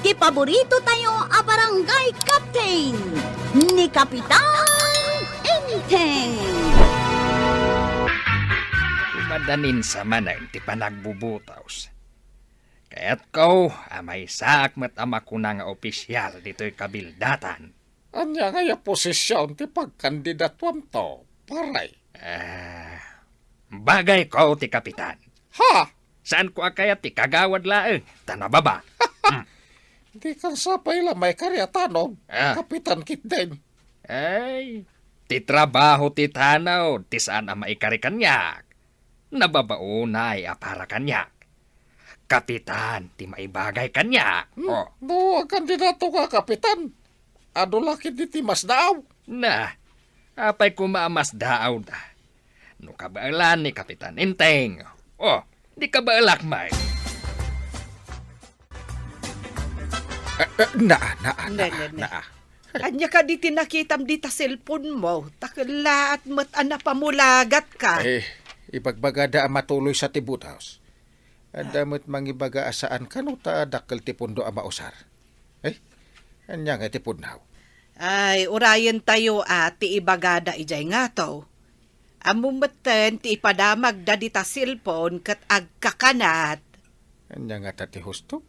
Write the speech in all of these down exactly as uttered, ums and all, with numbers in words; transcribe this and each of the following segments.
Ti paborito tayo a barangay captain, ni Kapitan Enteng. Madanin sa manen ti panagbubutos. Kayatko a maysaak met a makuna nga opisyal ditoy kabildatan. Ania ngay a posision ti pagkandidatuamto, pare? Ah, bagayko ti kapitan. Ha? Saanko a kayat ti kagawad laeng, ta nababa. Hmm. Dikan sa pay la maikari a tanod, Ah. Kapitan Kitden. Ay, ti trabaho ti tanod, ti saan a maikari kaniak. Nababa unay a para kaniak. Kapitan ti maibagay kaniak. Hmm, Oh. No agkandidato ka, Kapitan, adu la ketdi ti masdaaw. Na, apay koma a masdaawda? No kabaelan ni Kapitan Enteng. Oh, di kabaelak met. Eh, eh, naa, naa, Ne, naa, ne, ne. naa. Ania kadi ti nakitam dita cellphone mo? Ta kellaat met a napamulagat ka. Eh, ibagbagada a matuloy sa ti butos. Adda met mangibaga a saan kano ta dakkel ti pundo a mausar. Eh, ania nga ti pudno? Ay, urayen tayo a ti ibagada idiay ngato. Ammom metten ti ipadamagda dita cellphone ket agkakanat. Ania ngata ti husto?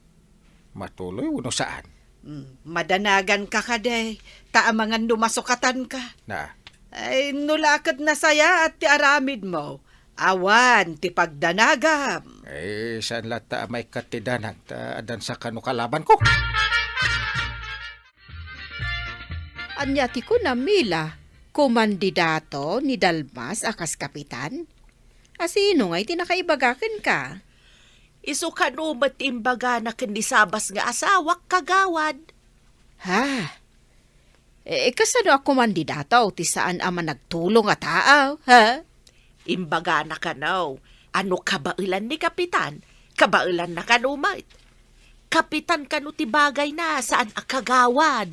Matuloy wenno saan? Hmm, madanagan ka kadi, ta amangan no masukatan ka. Na. Ay, no la ket nasayaat ti aramid mo, awan ti pagdanagam. Eh, saan latta a maikkat ti danag, ta addan sa kano kalaban ko? Ania ti kunam, Mila? Kumandidato ni Dalmas a kas kapitan? A sino ngay ti nakaibaga kenka? Isu kano met ti imbagana ken ni Sabas nga asawak, kagawad. Ha? Eh, kasano a kumandidato ti saan a managtulong a tao, ha? Imbagana kano a no kabaelan ni Kapitan, kabaelanna kano met. Kapitan kano ti bagayna, saan a kagawad.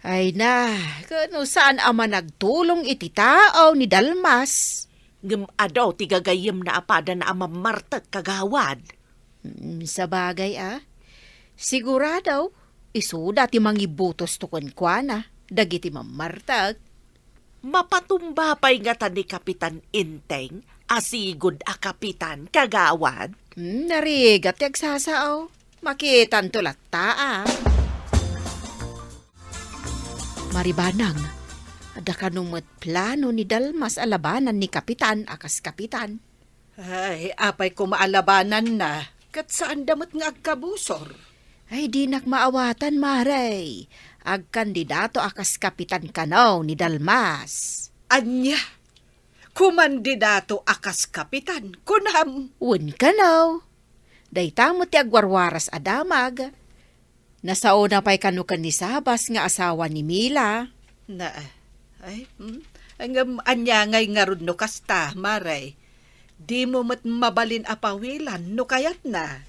Ay na, kano saan a managtulong iti tao ni Dalmas? Ngem adu ti gagayyemna a padana a mammartek, kagawad. Mm, sabagay a. Sigurado, isuda ti mangibutosto kenkuana, dagiti mammartek. Mapatumba pay ngata ni Kapitan Enteng a sigud a kapitan, kagawad? Hmm, narigat ti agsasao. Makitanto latta a. Maribanang, adda kano met plano ni Dalmas a labanan ni Kapitan a kas kapitan? Ay, apay koma a labananna, ket saanda met nga agkabusor. Ay, dinak maawatan, Mare. Agkandidato a kas kapitan kano ni Dalmas. Ania? Kumandidato a kas kapitan, kunam? Wen kano. Dayta met ti agwarwaras a damag. Nasaona pay kano ken ni Sabas nga asawa ni Mila. Na, ay, hmm? Ngem ania ngay ngarud no kasta, Mare? Dimo met mabalin a pawilan no kayatna.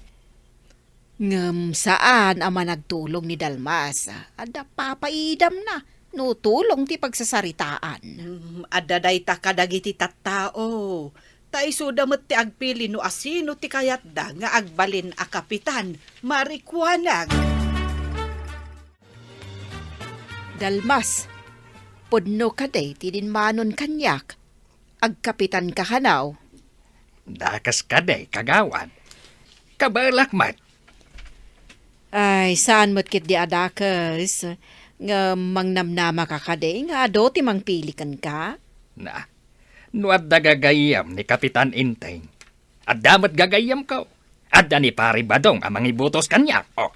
Ngem saan a managtulong ni Dalmas. Adda papaidamna no tulong ti pagsasaritaan. Hmm, adda dayta kadagiti tattao. Ta isuda met ti agpili no asino ti kayatda nga agbalin a kapitan, marikuanag. Dalmas, pudno kadi ti dinmanon kaniak? Agkapitan ka kano? Dakas kadi, kagawad. Kabaelak met. Ay, saan met ketdi a dakes? Nga mangnamnama ka kadi nga adu ti mangpili kenka? Na, no adda gagayyem ni Kapitan Enteng, adda met gagayyemko. Adda ni Pari Badong a mangibutos kaniak. Oh.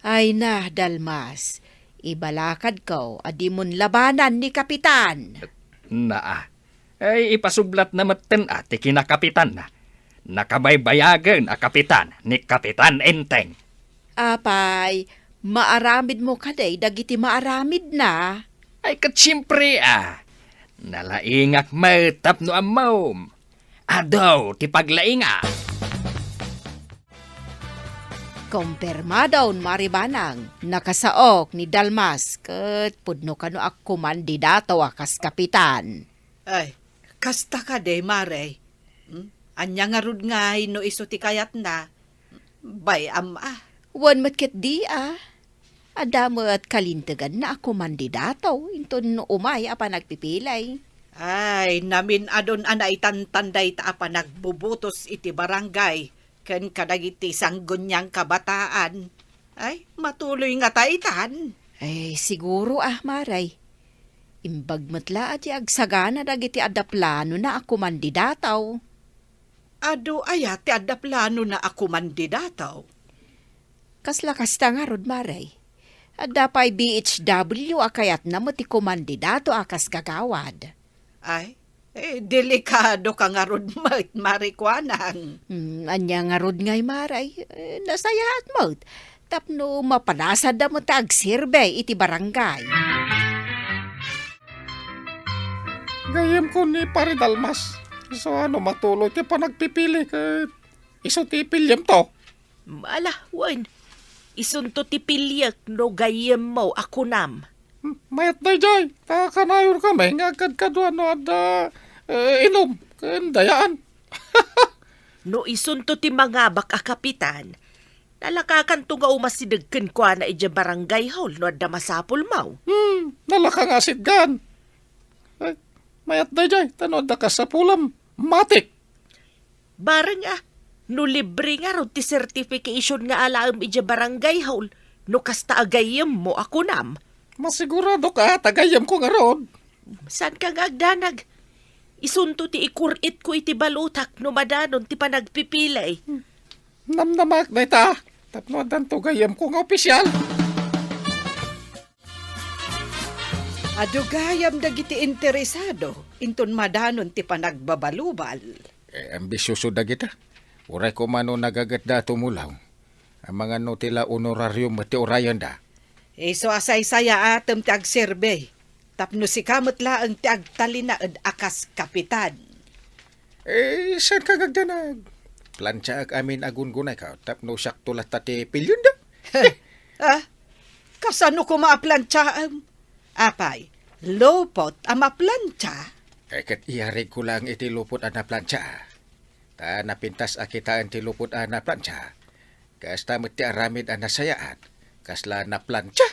Ay na, Dalmas, ibalakadko a dimon labanan ni Kapitan. Naa. Ay, ipasublatna metten a ti kinakapitanna. Nakabaybayagen a kapitan ni Kapitan Enteng. Apay, maaramidmo kadi dagiti maaramidna? Ay, ket siempre a. Nalaingak met tapno ammom. Adu ti paglaingak. Kompermadon, Maribanang, nakasaok ni Dalmas ket pudno kano a kumandidato a kas kapitan. Ay, kasta kadi, Mare. Hmm? Ania ngarud ngay no isu ti kayatna? Bay-am a. Wen met ketdi a, adda met kalinteganna a kumandidato inton umay a panagpipili. Ay, namin-adon a naitantan dayta a panagbubutos iti barangay ken kadagiti sangguniang kabataan. Ay, matuloy ngata itan. Ay, siguro a, Maray. Imbag met la a ti agsagana dagiti adda planona a kumandidato. Adu aya ti adda planona a kumandidato? Kasla kasta ngarud, Maray. Adda pay B H W a kayatna met ti kumandidato a kas gagawad. Ay, eh, delikado ka ngarud met, Mari Kuanang. Hmm, ania ngarud ngay, Maray? Eh, nasayaat met. Tapno mapanasadda met ti agserbi iti barangay. Gayyemko ni Pare Dalmas. Isu a no matuloy ti panagpipili ket isu ti piliemto. Ala, wen. Isunto ti piliek no gayyemmo a kunam. Hmm, mayat daydiay. Ta kanayon kami nga agkadkadua no adda, eh, inum ken dayaan. No isunto ti mangabak a kapitan, nalakakanto nga umasideg kenkuana idiay barangay hall no adda masapulmo. Hmm, nalaka nga asidgan. Ay, mayat daydiay, ta no adda kasapulam, matik. Bareng a, no libre ngarud ti certification nga alaem idiay barangay hall, no kasta a gayyemmo a kunam. Masigurado ka, ta gayyemko ngarud. Saan ka nga agdanag? Isunto ti ikur-itko iti balotak no madanon ti panagpipili. Namnamak dayta, tapno addanto gayyemko nga opisyal. Adu gayam dagiti interesado inton madanon ti panagbabalubal. Eh, ambisyoso dagita. Uray koma no nagagetda a tumulaw. Amangan no ti la honorarium ti urayenda. Isu a saysayaatem ti agserbi, tapno sika met laeng ti agtalinaed a kas kapitan. Eh, saan ka nga agdanag? Planchaak amin a gungunayko tapno siakto latta ti pilienda. Ah, kasano koma a planchaem? Apay, lupot a maplancha? Eh, ket iyarigko laeng iti lupot a naplancha. Ta napintas a kitaen ti lupot a naplancha. Kasta met ti aramid a nasayaat. Kasla naplancha.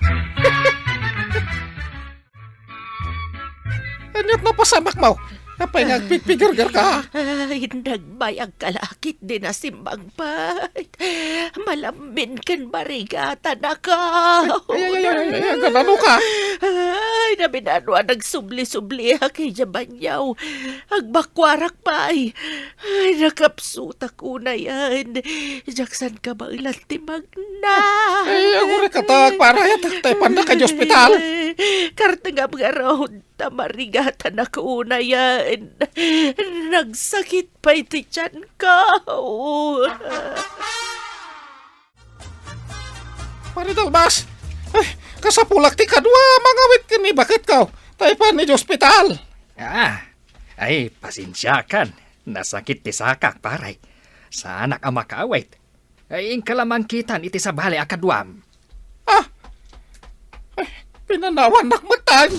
Aniat napasamakmo? Apay nga agpigpigergerka? Ay, nagbayag ka lakit di nasimbang pay. Malambin ken marigatanaka. Ay, ay, ay, ay, ay, ay, agano ka? Ay, naminano a nagsubli-subliak idiay banyaw. Agbakuarak pay. Ay, nakapsutak unayen. Diak saan ka maelan ti magna. Ay, aguray ka ta, agparayatak, ta ipannaka idiay ospital. Kartengam ngarud, ta marigatanak unayen. Nagsakit pay ti tianko. Pare Dalmas, ay, kasapulak ti kadua a mangawit ken ni baketko, ta ipan idiay ospital. Ah, ay, pasensiakan. Nasakit ti sakak, pare. Saanak a makaawit. Ay, inka la mangkitan iti sabali a kaduam. Ah! Ay, pinanawannak metten.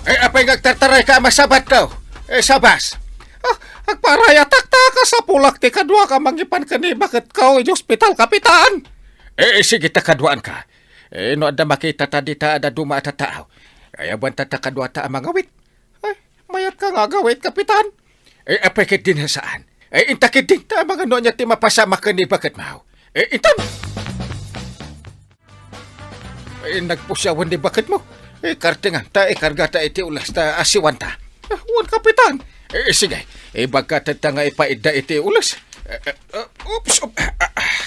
Ay, apay nga agtartarayka a masabatko? Eh, sabas. Ah, agparayatak ta kasapulak ti kaduak a mangipan ken ni baketko idiay ospital, Kapitan. Eh, sige ta kaduaanka. Eh, no adda makita ta dita a dadduma a tattao, ay awan ta, ta kaduata a mangawit. Ay, mayatka nga agawit, Kapitan. Eh, apay ketdin a saan? Eh, inta ketdin ta amangan no ania ti mapasamak ken ni baketmo. Eh, intan! Eh, nagpusiawan ni baketmo. Eh, kartengan ta, ikargata iti ules ta asiwanta. Ah, wen, Kapitan. Eh, sige, ibagka ta nga ipaidda iti ules. Eh, eh, eh, oops, op, ah, ah, ah.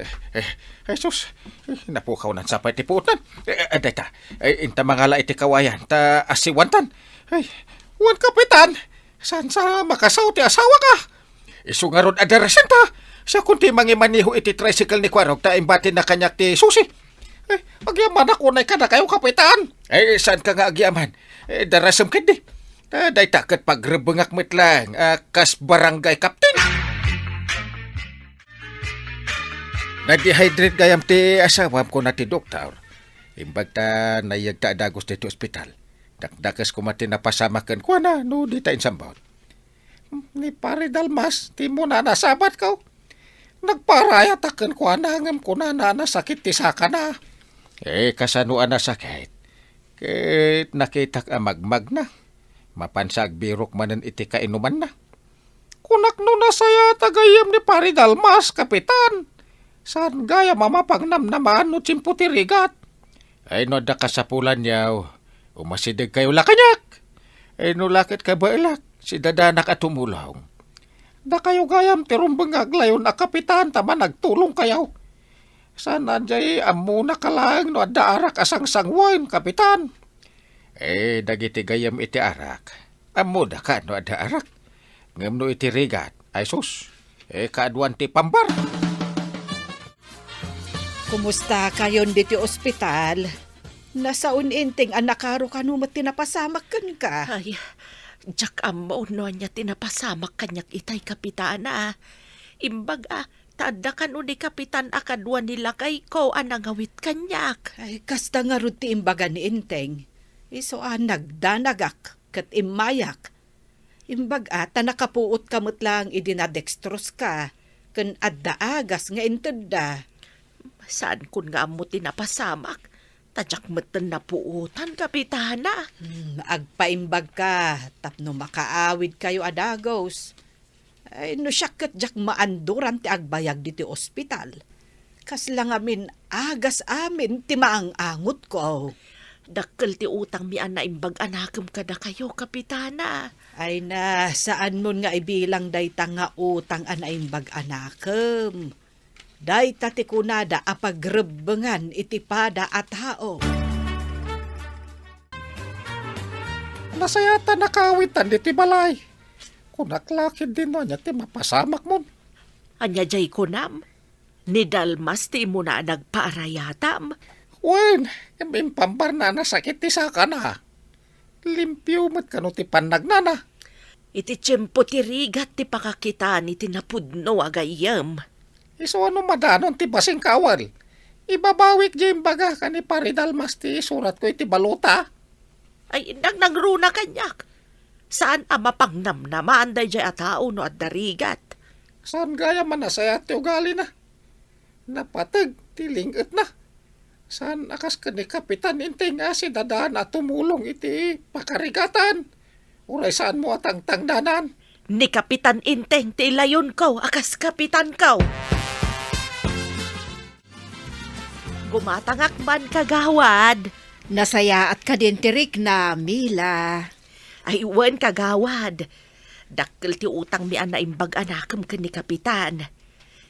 Eh, eh, ay, sus. Eh, napukawnan sa pay ti puotnan. Eh, eh, dayta. Eh, inta mangala iti kawayan ta asiwantan. Ay, wen, Kapitan. Saan sa makasao ti asawak? Isu ngarud a darasenta. Siakon ti mangimaneho iti tricycle ni Kuarog ta imbatinna kaniak ti susi. Eh, agyamanak unay kadakayo, Kapitan. Eh, saanka nga agyaman? Eh, darasem ketdi. Ta dayta ket pagrebengak met laeng a kas barangay captain. Na-dehydrate gayam ti asawam, kuna ti doktor. Imbag ta naiyegta a dagus ditoy ospital. Dakdakes koma ti napasamak kenkuana no dita insambut. Ni Pare Dalmas, ti immuna a nasabatko. Nagparayatak kenkuana ngem kunana a nasakit ti sakana. Eh, kasano a nasakit? Ket nakitak a magmagna. Mapansa agbirok manen iti kainumanna. Kunak no nasayaat a gayyem ni Pari Dalmas, Kapitan. Saan gayam a mapangnamnamaan no tiempo ti rigat. Ay, no adda kasapulanyo, umasidegkayo la kaniak. Ay, no la ket kabaelak, sidadanak a tumulong. Dakayo gayam ti rumbeng nga aglayon a kapitan ta managtulongkayo. Saan a diay ammona ka laeng no adda arak a sangsangoen, Kapitan? Eh, dagiti gayyem iti arak, ammoda ka no adda arak. Ngem no iti rigat, ay sus, eh, kaaduan ti pambar. Kumustakayon ditoy ospital? Nasaon, Enteng, a nakaro kano met ti napasamak kenka. Ay, diak ammo no ania ti napasamak kaniak itay, Kapitana. Imbag a, ta adda kano ni Kapitan a kadua ni lakayko a nangawit kaniak. Ay, kasta ngarud ti imbaga ni Enteng. Isu a nagdanagak ket immayak. Imbag a, ta nakapuotka met laeng idi nadextroska, ken adda agas nga intedda. Saankon nga ammo ti napasamak, ta diak metten napuotan, Kapitana. Hmm, agpaimbagka tapno makaawidkayo a dagus. Ay, no siak ket diak maanduran ti agbayag ditoy ospital. Kasla ngamin agas amin ti maang-angotko. Dakkel ti utangmi a naimbag a nakem kadakayo, Kapitana. Ay na, saanmon nga ibilang dayta nga utang a naimbag a nakem. Dayta ti kunada a pagrebbengan iti pada a tao. Nasayaat a nakawitan ditoy balay. Kunak la ketdin no ania ti mapasamakmon. Ania diay kunam? Ni Dalmas ti immuna a nagpaarayatam? Wen, ngem impambarna a nasakit ti sakana. Limpio met kano ti pannagnana. Iti tiempo ti rigat ti pakakitan iti napudno a gayyem. Isu a no madanon ti basing kaawel, ibabawik diay imbagak a ni Pari Dalmas ti isuratko iti balota. Ay, nangnangruna kaniak. Saan a mapangnamnamaan daydiay a tao no adda rigat. Saan gayam a nasayaat ti ugalina. Napateg ti ling-etna. Saan a kas ken ni Kapitan Enteng a sidadaan a tumulong iti pakarigatan. Uray saanmo a tangtangdanan. Ni Kapitan Enteng ti ilayonko a kas kapitanko. Gumatangak man, kagawad. Nasayaat kadin ti rikna, Mila? Ay, wen, kagawad. Dakkel ti utangmi a naimbag a nakem ken ni Kapitan.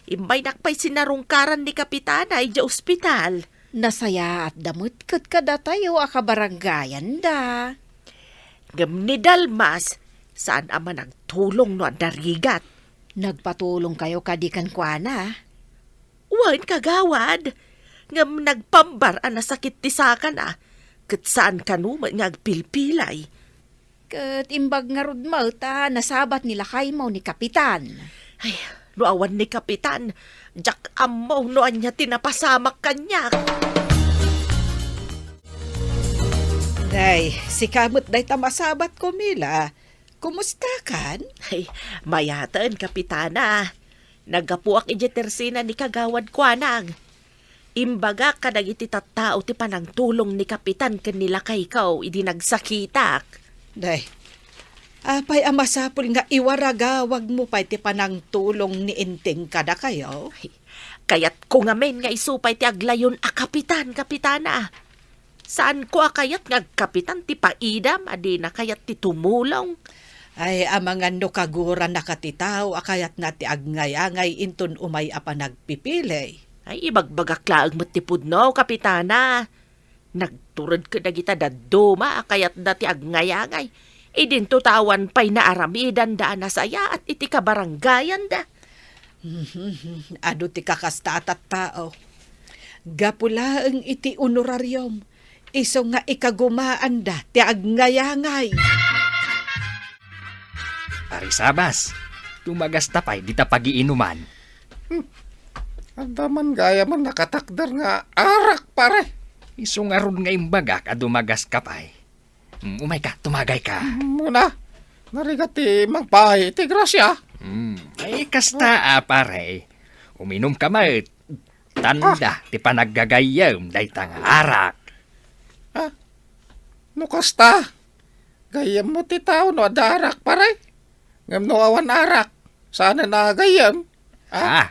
Immaynak pay sinarungkaran ni Kapitana idiay ospital. Nasayaatda met ket kadatayo a kabarangayanda. Ngem ni Dalmas, saan a managtulong no adda rigat. Nagpatulongkayo kadi kenkuana? Wen, kagawad. Ngem nagpambar a nasakit ti sakana, ket saan kano met nga agpilpilay. Ket imbag ngarud met a nasabat ni lakaymo ni Kapitan. Ay, no awan ni Kapitan, diak ammo no ania ti napasamak kaniak. Day, sika met dayta masabatko, Mila. Kumustakan? Ay, mayaten, Kapitana. Naggapuak idiay tersena ni Kagawad Kuanang. Imbagak kadagiti tattao ti panangtulong ni Kapitan ken ni lakayko idi nagsakitak. Day, apay a masapul nga iwaragawagmo pay ti panangtulong ni Enteng kadakayo? Ay, kayatko ngamin nga isu pay ti aglayon a kapitan, Kapitana. Saanko a kayat nga agkapitan ti paidam a dina kayat ti tumulong. Ay, amangan no kagurannaka ti tao a kayatna ti agngayaangay inton umay a panagpipili. Ay, ibagbagak laeng met ti pudno, Kapitana. Nagtured kadagita dadduma a kayatda ti agngayaangay. Idinto ta awan pay naaramidanda a nasayaat iti kabarangayanda. Adu ti kakasta a tattao. Gapu laeng iti honorarium, isu nga ikagumaanda ti agngayaangay. Pare Sabas, tumagasta pay dita pagiinuman. Hmm. Adda man gayam a nakatakder nga arak, pare. Isu ngarud nga imbagak a dumagaska pay. Mm, umayka, tumagayka. Muna, narigat ti mangpaay ti grasya. Mm, ay, kasta, a, pare. Uminumka met. Tanda ti panaggagayyem dayta nga arak. Ah, no kasta, gayyemmo ti tao no adda arak, pare. Ngem no awan arak, saanen a gayyem. Ah? Ah,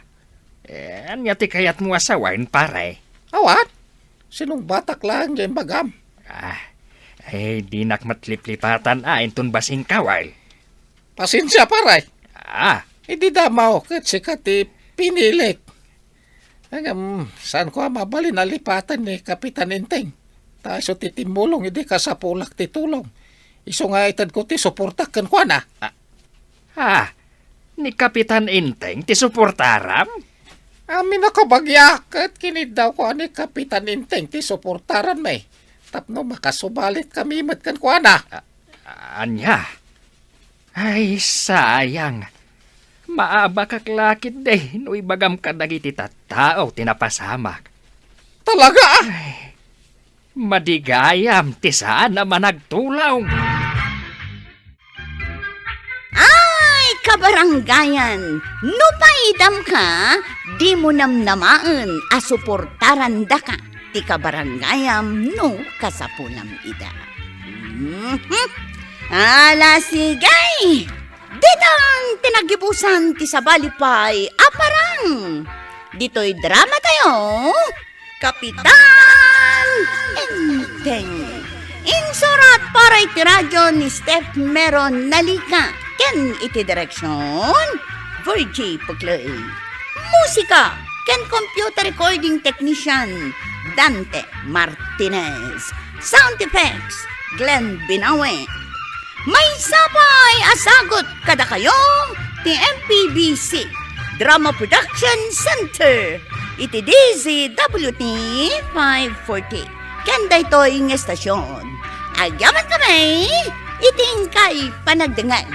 eh, ania ti kayatmo a sawen, pare? Awan, sinungbatak laeng ti imbagam. Ah, eh, dinak met liplipatan a inton basingka, wen? Pasensia, pare. Ah. Idi damo ket sika ti pinilik. Ngem, saanko a mabalin a lipaten ni Kapitan Enteng. Ta isu ti timmulong idi kasapulak ti tulong. Isu nga itedko ti suportak kenkuana. Ah, ah, ni Kapitan Enteng ti suportaram? Amin a kabagia ket kiniddawko a ni Kapitan Enteng ti suportaranmi. Tapno makasubalitkami met kenkuana. Ah, ania? Ay, sayang. Maabakak la ketdi no ibagam kadagiti tattao ti napasamak. Talaga? Ay, madigayam ti saan a managtulong. Ay, kabarangayan, no paidamka, dimo namnamaen a suportarandaka ti kabarangayam no kasapulam ida. Mhm. Ala, sige! Ditoy ti nagibusan ti sabali pay a parang. Ditoy drama tayo, Kapitan Enteng. Insurat para iti radyo ni Steph Meron Nalika ken iti direksyon, Virgie Puclay. Musika ken computer recording technician, Dante Martinez. Sound effects, Glenn Binawe. Maysa pay a sagut kadakayo ti M P B C Drama Production Center iti D Z W T five forty. Ken daytoy nga estasyon, agyamankami iti inkay panagdengngeg.